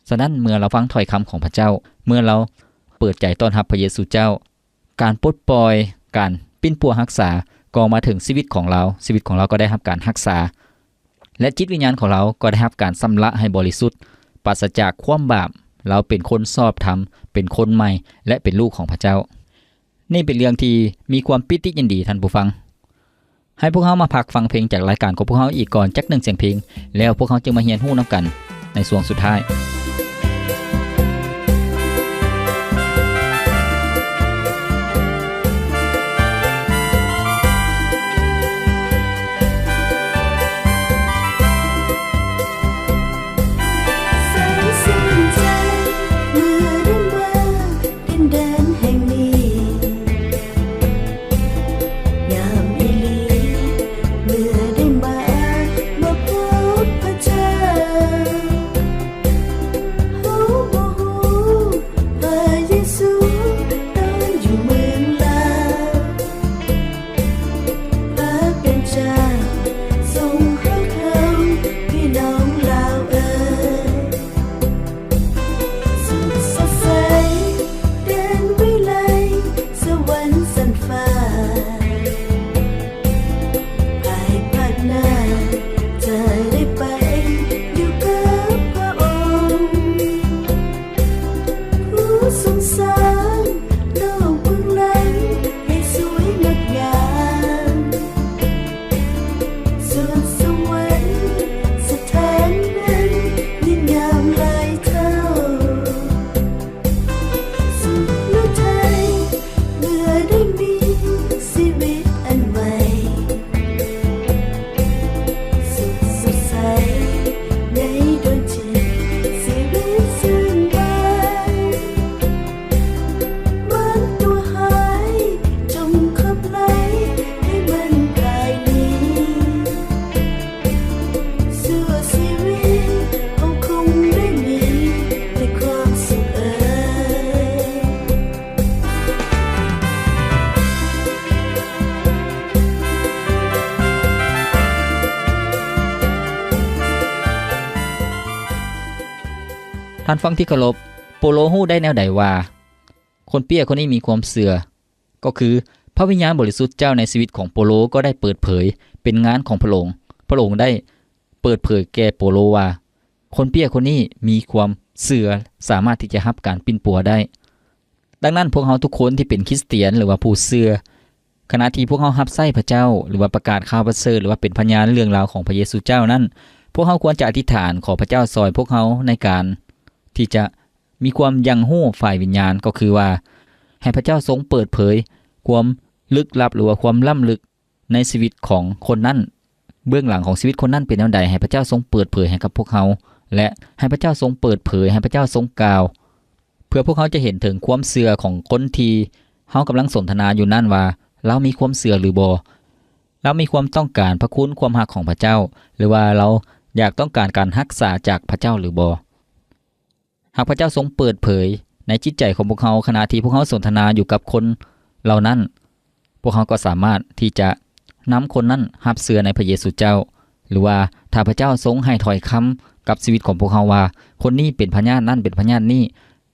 ສະນັ້ນ, ເມື່ອລາວຟັງຖ້ອຍຄຳຂອງພະເຈົ້າ, ເມື່ອລາວເປີດໃຈຕ້ອນຮັບພະເຢຊູເຈົ້າ, ການປົດປ່ອຍ, ການປິ່ນປົວຮັກສາກໍມາເຖິງຊີວິດຂອງລາວ, ຊີວິດຂອງລາວກໍໄດ້ຮັບການຮັກສາ ແລະ ຈິດວິນຍານຂອງລາວກໍໄດ້ຮັບການຊຳລະໃຫ້ບໍລິສຸດ, ປາສະຈາກຄວາມບາບ. ລາວເປັນຄົນຊອບທຳ, ເປັນຄົນໃໝ່ ແລະ ເປັນລູກຂອງພະເຈົ້າ. ນີ້ເປັນເລື່ອງທີ່ມີຄວາມປີຕິຍິນດີ, ທ່ານຜູ້ຟັງ. ໃຫ້ພວກເຮົາມາພັກຟັງເພງຈາກລາຍການຂອງພວກເຮົາອີກກ່ອນຈັກໜຶ່ງສຽງເພງ, ແລ້ວພວກເຮົາຈຶ່ງມາຮຽນຮູ້ນຳກັນໃນຊ່ວງສຸດທ້າຍ. ແດນແຫ່ງນີ້ ງາມອີ່ຫຼີ ເມື່ອໄດ້ມາ ມາພົບພະເຈົ້າ. ເຮົາບໍ່ຮູ້ພະເຢຊູຕອນຢູ່ເມືອງລາວ ພະເປັນເຈົ້າຊົງເຮົາເຂົ້າ ພີ່ນ້ອງລາວເອີຍ. ສຸກສົດໃສ ແດນວິໄລ ສະຫວັນຊັ້ນຟ້າ ພາຍພາກໜ້າຈະໄດ້ໄປຢູ່ກັບພະອົງ ຜູ້ຊົງສ້າງໂລກເບື້ອງຫຼັງໃຫ້ສວຍງົດງາມ. ສວນສະຫວັນ ສະຖານແຫ່ງຍິ່ງງາມຫຼາຍເທົ່າ ສຸກໜູໄທ ເມື່ອໄດ້ມີຊີວິດອັນໃໝ່ ສຸກສົດໃສ ໃນດວງຈິດຊີວິດຊື່ນບານ ບາງຕົວຮ້າຍຈົ່ງຂັບໄລ່ໃຫ້ມັນພາຍໜີ ຊົ່ວຊີວິດເຮົາຄົງໄດ້ມີແຕ່ຄວາມສຸກເອີຍ. ທ່ານຟັງທີ່ເຄົາລົບ, ໂປໂລຮູ້ໄດ້ແນວໃດວ່າ ຄົນເປຍຄົນນີ້ມີຄວາມເຊື່ອ? ກໍຄືພະວິນຍານບໍລິສຸດເຈົ້າໃນຊີວິດຂອງໂປໂລກໍໄດ້ເປີດເຜີຍເປັນງານຂອງພະອົງ. ພະອົງໄດ້ເປີດເຜີຍແກ່ໂປໂລວ່າ ຄົນເປຍຄົນນີ້ມີຄວາມເຊື່ອ ສາມາດທີ່ຈະຮັບການປິ່ນປົວໄດ້. ດັ່ງນັ້ນ, ພວກເຮົາທຸກຄົນທີ່ເປັນຄຣິສຕຽນ ຫຼືວ່າຜູ້ເຊື່ອ, ຂະນະທີ່ພວກເຮົາຮັບໃຊ້ພະເຈົ້າ ຫຼືວ່າປະກາດຂ່າວປະເສີດ ຫຼືວ່າເປັນພະຍານເລື່ອງລາວຂອງພະເຢຊູເຈົ້ານັ້ນ, ພວກເຮົາຄວນຈະອະທິຖານຂໍພະເຈົ້າຊ່ອຍພວກເຮົາໃນການທີ່ຈະ ມີຄວາມຢ່າງຮູ້ຝ່າຍວິນຍານ, ກໍຄືວ່າ ໃຫ້ພະເຈົ້າຊົງເປີດເຜີຍຄວາມລຶກລັບ ຫຼືວ່າຄວາມລ້ຳເລິກໃນຊີວິດຂອງຄົນນັ້ນ, ເບື້ອງຫຼັງຂອງຊີວິດຄົນນັ້ນເປັນແນວໃດ, ໃຫ້ພະເຈົ້າຊົງເປີດເຜີຍໃຫ້ກັບພວກເຮົາ ແລະ ໃຫ້ພະເຈົ້າຊົງເປີດເຜີຍ, ໃຫ້ພະເຈົ້າຊົງກ່າວ, ເພື່ອພວກເຮົາຈະເຫັນເຖິງຄວາມເຊື່ອຂອງຄົນທີ່ເຮົາກຳລັງສົນທະນາຢູ່ນັ້ນວ່າ ລາວມີຄວາມເຊື່ອຫຼືບໍ່, ລາວມີຄວາມຕ້ອງການພະຄຸນຄວາມຮັກຂອງພະເຈົ້າ, ຫຼືວ່າລາວຢາກຕ້ອງການການຮັກສາຈາກພະເຈົ້າຫຼືບໍ່. ຫາກພະເຈົ້າຊົງເປີດເຜີຍໃນຈິດໃຈຂອງພວກເຮົາ ຂະນະທີ່ພວກເຮົາສົນທະນາຢູ່ກັບຄົນເຫຼົ່ານັ້ນ, ພວກເຮົາກໍສາມາດທີ່ຈະນຳຄົນນັ້ນຮັບເຊື່ອໃນພະເຢຊູເຈົ້າ, ຫຼືວ່າຖ້າພະເຈົ້າຊົງໃຫ້ຖ້ອຍຄຳກັບຊີວິດຂອງພວກເຮົາວ່າ ຄົນນີ້ເປັນພະຍາດນັ້ນ ເປັນພະຍາດນີ້,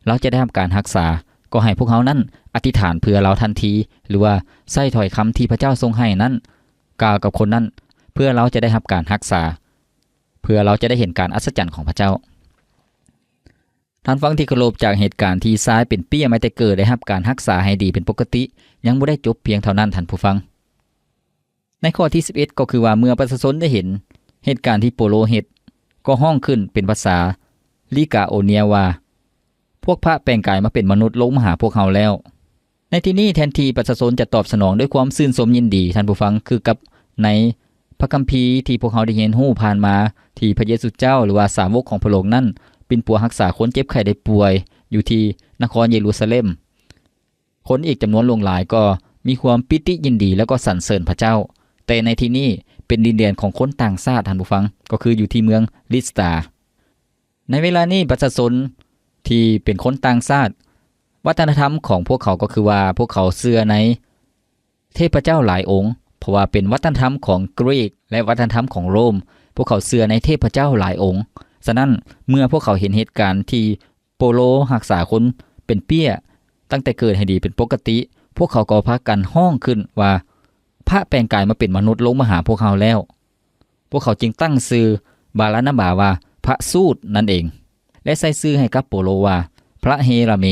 ລາວຈະໄດ້ຮັບການຮັກສາ, ກໍໃຫ້ພວກເຮົານັ້ນອະທິຖານເພື່ອລາວທັນທີ, ຫຼືວ່າໃຊ້ຖ້ອຍຄຳທີ່ພະເຈົ້າຊົງໃຫ້ນັ້ນ ກ່າວກັບຄົນນັ້ນ ເພື່ອລາວຈະໄດ້ຮັບການຮັກສາ, ເພື່ອລາວຈະໄດ້ເຫັນການອັດສະຈັນຂອງພະເຈົ້າ. ທ່ານຜູ້ຟັງທີ່ເຄົາລົບ, ຈາກເຫດການທີ່ຊາຍເປັນເປ້ຍມາແຕ່ເກີດໄດ້ຮັບການຮັກສາໃຫ້ດີເປັນປົກກະຕິ ຍັງບໍ່ໄດ້ຈົບພຽງເທົ່ານັ້ນ, ທ່ານຜູ້ຟັງ. ໃນຂໍ້ທີສິບເອັດ ກໍຄືວ່າເມື່ອປະຊາຊົນໄດ້ເຫັນເຫດການທີ່ໂປໂລເຮັດ ກໍຮ້ອງຂຶ້ນເປັນພາສາລີກາໂອເນຍວ່າ, ພວກພະແປງກາຍມາເປັນມະນຸດລົງມາຫາພວກເຮົາແລ້ວ. ໃນທີ່ນີ້ແທນທີ່ປະຊາຊົນຈະຕອບສະໜອງດ້ວຍຄວາມຊື່ນຊົມຍິນດີ, ທ່ານຜູ້ຟັງ, ຄືກັບໃນພະຄຳພີທີ່ພວກເຮົາໄດ້ຮຽນຮູ້ຜ່ານມາ ທີ່ພະເຢຊູເຈົ້າ ຫຼືວ່າສາວົກຂອງພະອົງນັ້ນ ປິ່ນປົວຮັກສາຄົນເຈັບໄຂ້ໄດ້ປ່ວຍຢູ່ທີ່ນະຄອນເຢຣູຊາເລັມ. ຄົນອີກຈຳນວນຫຼວງຫຼາຍກໍມີຄວາມປີຕິຍິນດີ ແລ້ວກໍສັນເສີນພະເຈົ້າ. ແຕ່ໃນທີ່ນີ້ເປັນດິນແດນຂອງຄົນຕ່າງຊາດ, ທ່ານຜູ້ຟັງ, ກໍຄືຢູ່ທີ່ເມືອງລິດສະຕາ. ໃນເວລານີ້ປະຊາຊົນທີ່ເປັນຄົນຕ່າງຊາດ, ວັດທະນະທຳຂອງພວກເຂົາກໍຄືວ່າພວກເຂົາເຊື່ອໃນເທບພະເຈົ້າຫຼາຍອົງ, ເພາະວ່າເປັນວັດທະນະທຳຂອງກຣີກ ແລະ ວັດທະນະທຳຂອງໂຣມ, ພວກເຂົາເຊື່ອໃນເທບພະເຈົ້າຫຼາຍອົງ. ສະນັ້ນ, ເມື່ອພວກເຂົາເຫັນເຫດການທີ່ໂປໂລຮັກສາຄົນເປັນເປ້ຍຕັ້ງແຕ່ເກີດໃຫ້ດີເປັນປົກກະຕິ, ພວກເຂົາກໍພາກັນຮ້ອງຂຶ້ນວ່າ, ພະແປງກາຍມາເປັນມະນຸດລົງມາຫາພວກເຮົາແລ້ວ. ພວກເຂົາຈຶ່ງຕັ້ງຊື່ບາລານາບາວ່າພະສູດນັ້ນເອງ ແລະ ໃສ່ຊື່ໃຫ້ກັບໂປໂລວ່າພະເຮລາເມ.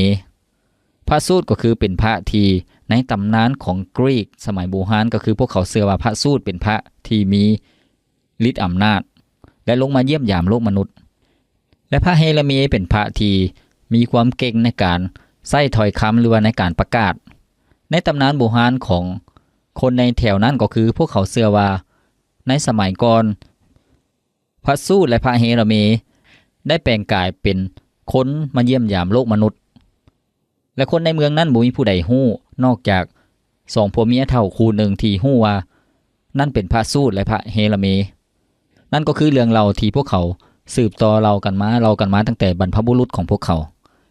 ພະສູດກໍຄືເປັນພະທີ່ໃນຕຳນານຂອງກຣີກສະໄໝບູຮານ, ກໍຄືພວກເຂົາເຊື່ອວ່າພະສູດເປັນພະທີ່ມີລິດອຳນາດ ແລະ ລົງມາຢ້ຽມຢາມໂລກມະນຸດ. ແລະ ພະເຮລາເມເປັນພະທີ່ມີຄວາມເກັ່ງໃນການໃຊ້ຖ້ອຍຄຳ ຫຼືວ່າໃນການປະກາດ. ໃນຕຳນານບູຮານຂອງຄົນໃນແຖວນັ້ນ ກໍຄືພວກເຂົາເຊື່ອວ່າໃນສະໄໝກ່ອນ ພະສູດ ແລະ ພະເຮລາເມໄດ້ແປງກາຍເປັນຄົນມາຢ້ຽມຢາມໂລກມະນຸດ ແລະ ຄົນໃນເມືອງນັ້ນບໍ່ມີຜູ້ໃດຮູ້ນອກຈາກສອງຜົວເມຍເຖົ້າຄູ່ໜຶ່ງທີ່ຮູ້ວ່ານັ້ນເປັນພະສູດ ແລະ ພະເຮລາເມ. ນັ້ນກໍຄືເລື່ອງເລົ່າທີ່ພວກເຂົາສືບຕໍ່ເລົ່າກັນມາ, ເລົ່າກັນມາຕັ້ງແຕ່ບັນພະບຸລຸດຂອງພວກເຂົາ.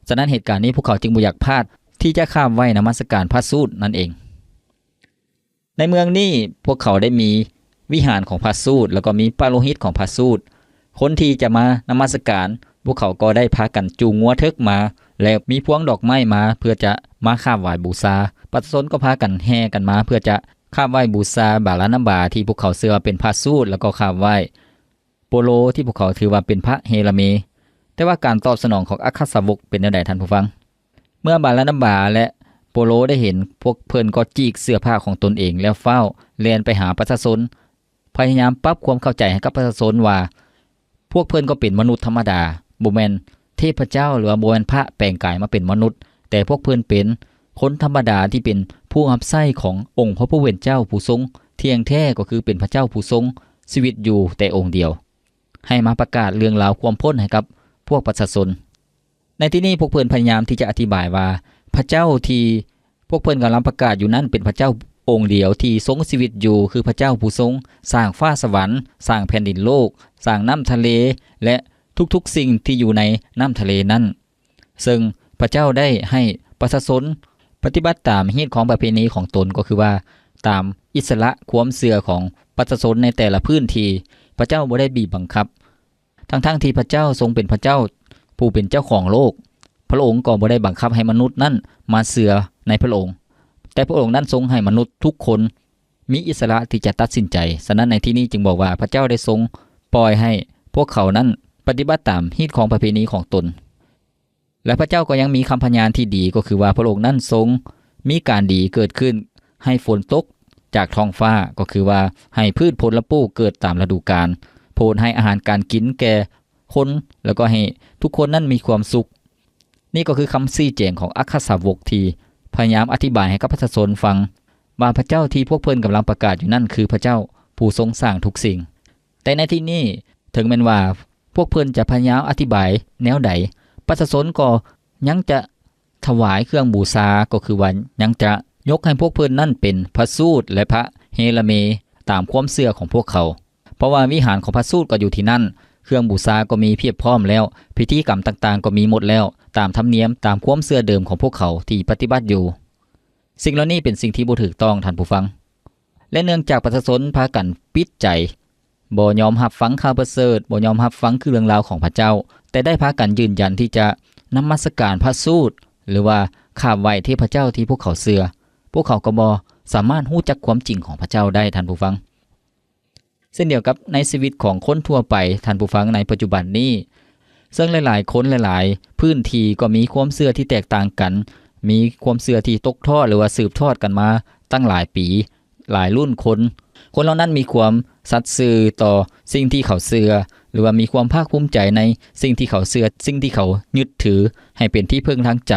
ສະນັ້ນເຫດການນີ້ພວກເຂົາຈຶ່ງບໍ່ຢາກພາດທີ່ຈະຂາບໄຫວ້ນະມັດສະການພະສູດນັ້ນເອງ. ໃນເມືອງນີ້ພວກເຂົາໄດ້ມີວິຫານຂອງພະສູດ ແລ້ວກໍມີປະໂລຫິດຂອງພະສູດ. ຄົນທີ່ຈະມານະມັດສະການ ພວກເຂົາກໍໄດ້ພາກັນຈູງງົວເຖິກມາ ແລະ ມີພວງດອກໄມ້ມາເພື່ອຈະມາຂາບໄຫວ້ບູຊາ. ປະຊາຊົນກໍພາກັນແຫ່ກັນມາເພື່ອຈະຂາບໄຫວ້ບູຊາບາລານາບາທີ່ພວກເຂົາເຊື່ອວ່າເປັນພະສູດ ແລ້ວກໍຂາບໄຫວ້ໂປໂລທີ່ພວກເຂົາຖືວ່າເປັນພະເຮລາເມ. ແຕ່ວ່າການຕອບສະໜອງຂອງອັກຄະສາວົກເປັນແນວໃດ, ທ່ານຜູ້ຟັງ? ເມື່ອບາລານາບາ ແລະ ໂປໂລໄດ້ເຫັນ, ພວກເພິ່ນກໍຈີກເສື້ອຜ້າຂອງຕົນເອງ ແລ້ວຟ້າວແລ່ນໄປຫາປະຊາຊົນ, ພະຍາຍາມປັບຄວາມເຂົ້າໃຈໃຫ້ກັບປະຊາຊົນວ່າ ພວກເພິ່ນກໍເປັນມະນຸດທຳມະດາ, ບໍ່ແມ່ນເທບພະເຈົ້າ ຫຼືວ່າບໍ່ແມ່ນພະແປງກາຍມາເປັນມະນຸດ, ແຕ່ພວກເພິ່ນເປັນຄົນທຳມະດາທີ່ເປັນຜູ້ຮັບໃຊ້ຂອງອົງພະຜູ້ເປັນເຈົ້າຜູ້ຊົງທ່ຽງແທ້, ກໍຄືເປັນພະເຈົ້າຜູ້ຊົງຊີວິດຢູ່ແຕ່ອົງດຽວ. ໃຫ້ມາປະກາດເລື່ອງລາວຄວາມພົ້ນໃຫ້ກັບພວກປະຊາຊົນ. ໃນທີ່ນີ້ພວກເພິ່ນພະຍາຍາມທີ່ຈະອະທິບາຍວ່າ ພະເຈົ້າທີ່ພວກເພິ່ນກຳລັງປະກາດຢູ່ນັ້ນເປັນພະເຈົ້າອົງດຽວທີ່ຊົງຊີວິດຢູ່, ຄືພະເຈົ້າຜູ້ຊົງສ້າງຟ້າສະຫວັນ, ສ້າງແຜ່ນດິນໂລກ, ສ້າງນ້ຳທະເລ ແລະ ທຸກໆສິ່ງທີ່ຢູ່ໃນນ້ຳທະເລນັ້ນ. ເຊິ່ງພະເຈົ້າໄດ້ໃຫ້ປະຊາຊົນປະຕິບັດຕາມຮີດຄອງປະເພນີຂອງຕົນ, ກໍຄືວ່າຕາມອິດສະຫຼະຄວາມເຊື່ອຂອງປະຊາຊົນໃນແຕ່ລະພື້ນທີ່. ພະເຈົ້າບໍ່ໄດ້ບີບບັງຄັບ, ທັງໆທີ່ພະເຈົ້າຊົງເປັນພະເຈົ້າຜູ້ເປັນເຈົ້າຂອງໂລກ. ພະອົງກໍບໍ່ໄດ້ບັງຄັບໃຫ້ມະນຸດນັ້ນມາເຊື່ອໃນພະອົງ, ແຕ່ພະອົງນັ້ນຊົງໃຫ້ມະນຸດທຸກຄົນມີອິດສະຫຼະທີ່ຈະຕັດສິນໃຈ. ສະນັ້ນໃນທີ່ນີ້ຈຶ່ງບອກວ່າພະເຈົ້າໄດ້ຊົງປ່ອຍໃຫ້ພວກເຂົານັ້ນປະຕິບັດຕາມຮີດຄອງປະເພນີຂອງຕົນ. ແລະ ພະເຈົ້າກໍຍັງມີຄຳພະຍານທີ່ດີ, ກໍຄືວ່າພະອົງນັ້ນຊົງມີການດີເກີດຂຶ້ນ, ໃຫ້ຝົນຕົກຈາກທ້ອງຟ້າ, ກໍຄືວ່າໃຫ້ພືດຜົນລະປູກເກີດຕາມລະດູການ, ໂຜດໃຫ້ອາຫານການກິນແກ່ຄົນ, ແລ້ວກໍໃຫ້ທຸກຄົນນັ້ນມີຄວາມສຸກ. ນີ້ກໍຄືຄຳຊີ້ແຈງຂອງອັກຄະສາວົກທີ່ພະຍາຍາມອະທິບາຍໃຫ້ກັບປະຊາຊົນຟັງວ່າ ພະເຈົ້າທີ່ພວກເພິ່ນກຳລັງປະກາດຢູ່ນັ້ນຄືພະເຈົ້າຜູ້ຊົງສ້າງທຸກສິ່ງ. ແຕ່ໃນທີ່ນີ້ ເຖິງແມ່ນວ່າພວກເພິ່ນຈະພະຍາຍາມອະທິບາຍແນວໃດ, ປະຊາຊົນກໍຍັງຈະຖວາຍເຄື່ອງບູຊາ, ກໍຄືວ່າຍັງຈະຍົກໃຫ້ພວກເພິ່ນນັ້ນເປັນພະສູດ ແລະ ພະເຮລາເມຕາມຄວາມເຊື່ອຂອງພວກເຂົາ. ເພາະວ່າວິຫານຂອງພະສູດກໍຢູ່ທີ່ນັ້ນ, ເຄື່ອງບູຊາກໍມີພຽບພ້ອມແລ້ວ, ພິທີກຳຕ່າງໆກໍມີໝົດແລ້ວ, ຕາມທຳນຽມ, ຕາມຄວາມເຊື່ອເດີມຂອງພວກເຂົາທີ່ປະຕິບັດຢູ່. ສິ່ງເຫຼົ່ານີ້ເປັນສິ່ງທີ່ບໍ່ຖືກຕ້ອງ, ທ່ານຜູ້ຟັງ. ແລະ ເນື່ອງຈາກປະຊາຊົນພາກັນປິດໃຈ, ບໍ່ຍອມຮັບຟັງຂ່າວປະເສີດ, ບໍ່ຍອມຮັບຟັງຄືເລື່ອງລາວຂອງພະເຈົ້າ, ແຕ່ໄດ້ພາກັນຢືນຢັນທີ່ຈະນະມັດສະການພະສູດ ຫຼືວ່າຂາບໄຫວ້ເທບພະເຈົ້າທີ່ພວກເຂົາເຊື່ອ, ພວກເຂົາກໍບໍ່ສາມາດຮູ້ຈັກຄວາມຈິງຂອງພະເຈົ້າໄດ້, ທ່ານຜູ້ຟັງ. ເຊັ່ນດຽວກັບໃນຊີວິດຂອງຄົນທົ່ວໄປ, ທ່ານຜູ້ຟັງ, ໃນປັດຈຸບັນນີ້ ເຊິ່ງຫຼາຍໆຄົນ ຫຼາຍໆພື້ນທີ່ກໍມີຄວາມເຊື່ອທີ່ແຕກຕ່າງກັນ, ມີຄວາມເຊື່ອທີ່ຕົກທອດ ຫຼືວ່າສືບທອດກັນມາຕັ້ງຫຼາຍປີ, ຫຼາຍລຸ້ນຄົນ. ຄົນເຫຼົ່ານັ້ນມີຄວາມສັດຊື່ຕໍ່ສິ່ງທີ່ເຂົາເຊື່ອ ຫຼືວ່າມີຄວາມພາກພູມໃຈໃນສິ່ງທີ່ເຂົາເຊື່ອ, ສິ່ງທີ່ເຂົາຍຶດຖືໃຫ້ເປັນທີ່ເພິ່ງທາງໃຈ,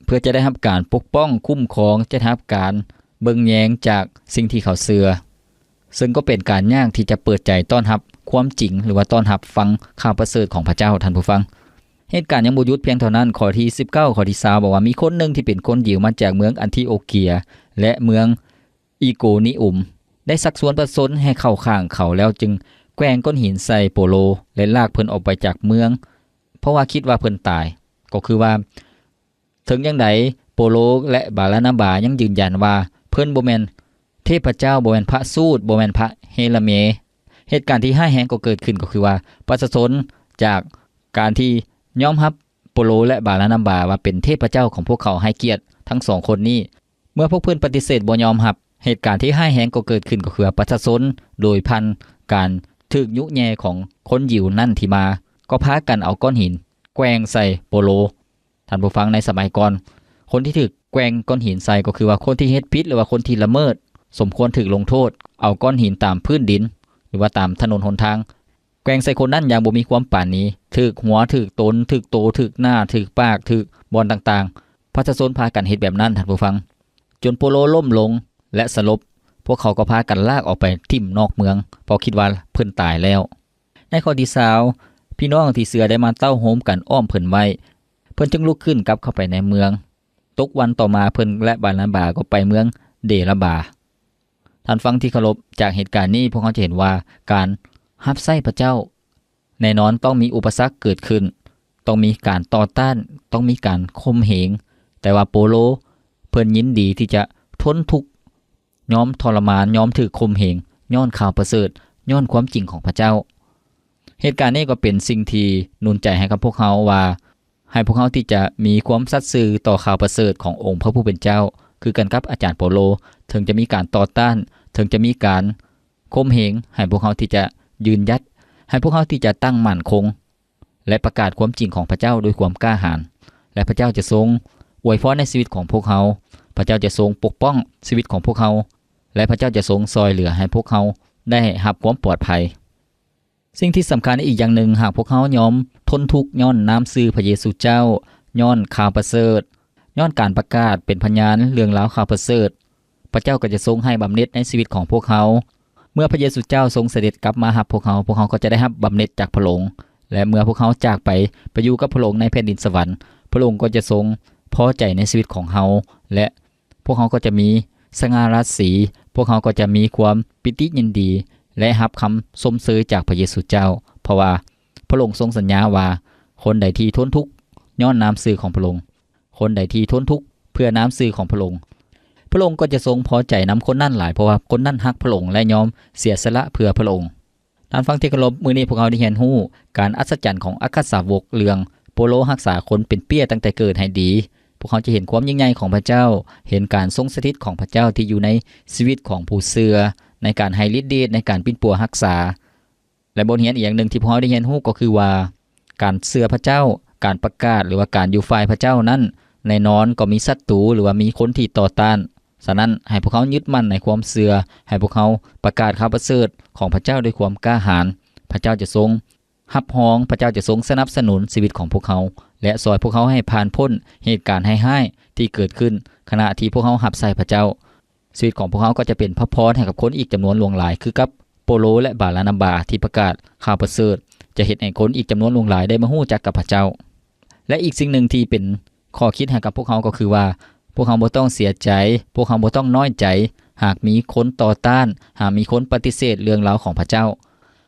ເພື່ອຈະໄດ້ຮັບການປົກປ້ອງ, ຄຸ້ມຄອງ, ຈະໄດ້ຮັບການເບິ່ງແຍງຈາກສິ່ງທີ່ເຂົາເຊື່ອ. ເຊິ່ງກໍເປັນການຍາກທີ່ຈະເປີດໃຈຕ້ອນຮັບຄວາມຈິງ ຫຼືວ່າຕ້ອນຮັບຟັງຂ່າວປະເສີດຂອງພະເຈົ້າ, ທ່ານຜູ້ຟັງ. ເຫດການຍັງບໍ່ຢຸດພຽງເທົ່ານັ້ນ, ຂໍ້ທີສິບເກົ້າ, ຂໍ້ທີຊາວ ບອກວ່າ ມີຄົນໜຶ່ງທີ່ເປັນຄົນຢິວມາຈາກເມືອງອັນທິໂອເກຍ ແລະ ເມືອງອີໂກນິອຸມ ໄດ້ຊັກຊວນປະຊາຊົນໃຫ້ເຂົ້າຂ້າງເຂົາ ແລ້ວຈຶ່ງແກວ່ງກ້ອນຫີນໃສ່ໂປໂລ ແລະ ລາກເພິ່ນອອກໄປຈາກເມືອງ, ເພາະວ່າຄິດວ່າເພິ່ນຕາຍ. ກໍຄືວ່າ ເຖິງຢ່າງໃດ ໂປໂລ ແລະ ບາລານາບາຍັງຢືນຢັນວ່າເພິ່ນບໍ່ແມ່ນເທບພະເຈົ້າ, ບໍ່ແມ່ນພະສູດ, ບໍ່ແມ່ນພະເຮລະເມ. ເຫດການທີ່ຮ້າຍແຮງກໍເກີດຂຶ້ນ, ກໍຄືວ່າປະຊາຊົນຈາກການທີ່ຍອມຮັບໂປໂລ ແລະ ບາລານາບາວ່າເປັນເທບພະເຈົ້າຂອງພວກເຂົາ, ໃຫ້ກຽດທັງສອງຄົນນີ້. ເມື່ອພວກເພິ່ນປະຕິເສດບໍ່ຍອມຮັບ, ເຫດການທີ່ຮ້າຍແຮງກໍເກີດຂຶ້ນ, ກໍຄືວ່າປະຊາຊົນໂດຍຜ່ານການຖືກຍຸແຍ່ຂອງຄົນຢິວນັ້ນທີ່ມາ, ກໍພາກັນເອົາກ້ອນຫີນແກວ່ງໃສ່ໂປໂລ. ທ່ານຜູ້ຟັງ, ໃນສະໄໝກ່ອນ, ຄົນທີ່ຖືກແກວ່ງກ້ອນຫີນໃສ່ ກໍຄືວ່າຄົນທີ່ເຮັດຜິດ ຫຼືວ່າຄົນທີ່ລະເມີດ ສົມຄວນຖືກລົງໂທດ, ເອົາກ້ອນຫີນຕາມພື້ນດິນ ຫຼືວ່າຕາມຖະໜົນຫົນທາງ ແກວ່ງໃສ່ຄົນນັ້ນຢ່າງບໍ່ມີຄວາມປານີ, ຖືກຫົວ, ຖືກຕົນ, ຖືກໂຕ, ຖືກໜ້າ, ຖືກປາກ, ຖືກບ່ອນຕ່າງໆ. ປະຊາຊົນພາກັນເຮັດແບບນັ້ນ, ທ່ານຜູ້ຟັງ, ຈົນໂປໂລລົ້ມລົງ ແລະ ສະຫຼົບ. ພວກເຂົາກໍພາກັນລາກອອກໄປຖິ້ມນອກເມືອງ, ເພາະຄິດວ່າເພິ່ນຕາຍແລ້ວ. ໃນຂໍ້ທີຊາວ, ພີ່ນ້ອງທີ່ເຊື່ອໄດ້ມາເຕົ້າໂຮມກັນອ້ອມເພິ່ນໄວ້, ເພິ່ນຈຶ່ງລຸກຂຶ້ນກັບເຂົ້າໄປໃນເມືອງ. ຕົກວັນຕໍ່ມາ, ເພິ່ນ ແລະ ບານາບາກໍໄປເມືອງເດລະບາ. ທ່ານຟັງທີ່ເຄົາລົບ, ຈາກເຫດການນີ້ ພວກເຮົາຈະເຫັນວ່າການຮັບໃຊ້ພະເຈົ້າ ແນ່ນອນຕ້ອງມີອຸປະສັກເກີດຂຶ້ນ, ຕ້ອງມີການຕໍ່ຕ້ານ, ຕ້ອງມີການຂົ່ມເຫງ, ແຕ່ວ່າໂປໂລເພິ່ນຍິນດີທີ່ຈະທົນທຸກ, ຍອມທໍລະມານ, ຍອມຖືກຂົ່ມເຫງຍ້ອນຂ່າວປະເສີດ, ຍ້ອນຄວາມຈິງຂອງພະເຈົ້າ. ເຫດການນີ້ກໍເປັນສິ່ງທີ່ໜູນໃຈໃຫ້ກັບພວກເຮົາວ່າ ໃຫ້ພວກເຮົາທີ່ຈະມີຄວາມສັດຊື່ຕໍ່ຂ່າວປະເສີດຂອງອົງພະຜູ້ເປັນເຈົ້າ, ຄືກັນກັບອາຈານໂປໂລ, ເຖິງຈະມີການຕໍ່ຕ້ານ, ເຖິງຈະມີການຂົ່ມເຫງ, ໃຫ້ພວກເຮົາທີ່ຈະຢືນຢັດ, ໃຫ້ພວກເຮົາທີ່ຈະຕັ້ງໝັ້ນຄົງ ແລະ ປະກາດຄວາມຈິງຂອງພະເຈົ້າດ້ວຍຄວາມກ້າຫານ, ແລະ ພະເຈົ້າຈະຊົງອວຍພອນໃນຊີວິດຂອງພວກເຮົາ, ພະເຈົ້າຈະຊົງປົກປ້ອງຊີວິດຂອງພວກເຮົາ, ແລະ ພະເຈົ້າຈະຊົງຊ່ອຍເຫຼືອໃຫ້ພວກເຮົາໄດ້ຮັບຄວາມປອດໄພ. ສິ່ງທີ່ສຳຄັນອີກຢ່າງໜຶ່ງ, ຫາກພວກເຮົາຍອມທົນທຸກຍ້ອນນາມຊື່ພະເຢຊູເຈົ້າ, ຍ້ອນຂ່າວປະເສີດ, ຍ້ອນການປະກາດເປັນພະຍານເລື່ອງລາວຂ່າວປະເສີດ, ພະເຈົ້າກໍຈະຊົງໃຫ້ບຳເໜັດໃນຊີວິດຂອງພວກເຮົາ. ເມື່ອພະເຢຊູເຈົ້າຊົງສະເດັດກັບມາຮັບພວກເຮົາ, ພວກເຮົາກໍຈະໄດ້ຮັບບຳເໜັດຈາກພະອົງ, ແລະ ເມື່ອພວກເຮົາຈາກໄປ, ໄປຢູ່ກັບພະອົງໃນແຜ່ນດິນສະຫວັນ, ພະອົງກໍຈະຊົງພໍໃຈໃນຊີວິດຂອງເຮົາ, ແລະ ພວກເຮົາກໍຈະມີສະຫງ່າລາສີ, ພວກເຮົາກໍຈະມີຄວາມປີຕິຍິນດີ ແລະ ຮັບຄຳຊົມເຊີຍຈາກພະເຢຊູເຈົ້າ, ເພາະວ່າພະອົງຊົງສັນຍາວ່າ ຄົນໃດທີ່ທົນທຸກຍ້ອນນາມຊື່ຂອງພະອົງ, ຄົນໃດທີ່ທົນທຸກເພື່ອນາມຊື່ຂອງພະອົງ, ພະອົງກໍຈະຊົງພໍໃຈນຳຄົນນັ້ນຫຼາຍ, ເພາະວ່າຄົນນັ້ນຮັກພະອົງ ແລະ ຍອມເສຍສະຫຼະເພື່ອພະອົງ. ທ່ານຟັງທີ່ເຄົາລົບ, ມື້ນີ້ພວກເຮົາໄດ້ຮຽນຮູ້ການອັດສະຈັນຂອງອັກຄະສາວົກເລື່ອງໂປໂລຮັກສາຄົນເປັນເປ້ຍຕັ້ງແຕ່ເກີດໃຫ້ດີ. ພວກເຮົາຈະເຫັນຄວາມຍິ່ງໃຫຍ່ຂອງພະເຈົ້າ, ເຫັນການຊົງສະຖິດຂອງພະເຈົ້າທີ່ຢູ່ໃນຊີວິດຂອງຜູ້ເຊື່ອ, ໃນການໃຫ້ລິດເດດ, ໃນການປິ່ນປົວຮັກສາ. ແລະ ບົດຮຽນອີກຢ່າງໜຶ່ງທີ່ພວກເຮົາໄດ້ຮຽນຮູ້ກໍຄືວ່າ ການເຊື່ອພະເຈົ້າ, ການປະກາດ ຫຼືວ່າການຢູ່ຝ່າຍພະເຈົ້ານັ້ນ ແນ່ນອນກໍມີສັດຕູ ຫຼືວ່າມີຄົນທີ່ຕໍ່ຕ້ານ. ສະນັ້ນ, ໃຫ້ພວກເຮົາຍຶດໝັ້ນໃນຄວາມເຊື່ອ, ໃຫ້ພວກເຮົາປະກາດຂ່າວປະເສີດຂອງພະເຈົ້າດ້ວຍຄວາມກ້າຫານ. ພະເຈົ້າຈະຊົງຮັບຮອງ, ພະເຈົ້າຈະຊົງສະໜັບສະໜູນຊີວິດຂອງພວກເຮົາ ແລະ ຊ່ອຍພວກເຮົາໃຫ້ຜ່ານພົ້ນເຫດການຮ້າຍໆທີ່ເກີດຂຶ້ນຂະນະທີ່ພວກເຮົາຮັບໃຊ້ພະເຈົ້າ. ຊີວິດຂອງພວກເຮົາກໍຈະເປັນພະພອນໃຫ້ກັບຄົນອີກຈຳນວນຫຼວງຫຼາຍ ຄືກັບໂປໂລ ແລະ ບາລານາບາທີ່ປະກາດຂ່າວປະເສີດ, ຈະເຮັດໃຫ້ຄົນອີກຈຳນວນຫຼວງຫຼາຍໄດ້ມາຮູ້ຈັກກັບພະເຈົ້າ. ແລະ ອີກສິ່ງໜຶ່ງທີ່ເປັນຂໍ້ຄິດໃຫ້ກັບພວກເຮົາກໍຄືວ່າ ພວກເຮົາບໍ່ຕ້ອງເສຍໃຈ, ພວກເຮົາບໍ່ຕ້ອງນ້ອຍໃຈ, ຫາກມີຄົນຕໍ່ຕ້ານ, ຫາກມີຄົນປະຕິເສດເລື່ອງລາວຂອງພະເຈົ້າ.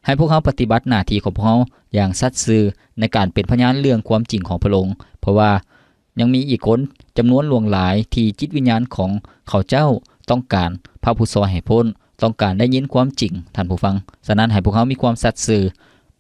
ໃຫ້ພວກເຮົາປະຕິບັດໜ້າທີ່ຂອງພວກເຮົາຢ່າງສັດຊື່ໃນການເປັນພະຍານເລື່ອງຄວາມຈິງຂອງພະອົງ, ເພາະວ່າ ຍັງມີອີກຄົນຈຳນວນຫຼວງຫຼາຍທີ່ຈິດວິນຍານຂອງເຂົາເຈົ້າຕ້ອງການພະຜູ້ຊ່ອຍໃຫ້ພົ້ນ, ຕ້ອງການໄດ້ຍິນຄວາມຈິງ, ທ່ານຜູ້ຟັງ. ສະນັ້ນ, ໃຫ້ພວກເຮົາມີຄວາມສັດຊື່,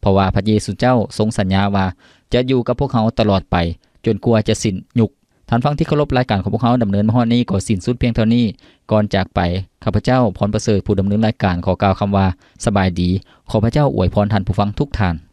ເພາະວ່າພະເຢຊູເຈົ້າຊົງສັນຍາວ່າຈະຢູ່ກັບພວກເຮົາຕະຫຼອດໄປ, ຈົນກວ່າຈະສິ້ນຍຸກ. ທ່ານຟັງທີ່ເຄົາລົບ, ລາຍການຂອງພວກເຮົາດຳເນີນມາຮອດນີ້ກໍສິ້ນສຸດພຽງເທົ່ານີ້. ກ່ອນຈາກໄປ, ຂ້າພະເຈົ້າ ພອນປະເສີດ, ຜູ້ດຳເນີນລາຍການ, ຂໍກ່າວຄຳວ່າ ສະບາຍດີ. ຂໍພະເຈົ້າອວຍພອນທ່ານຜູ້ຟັງທຸກທ່ານ.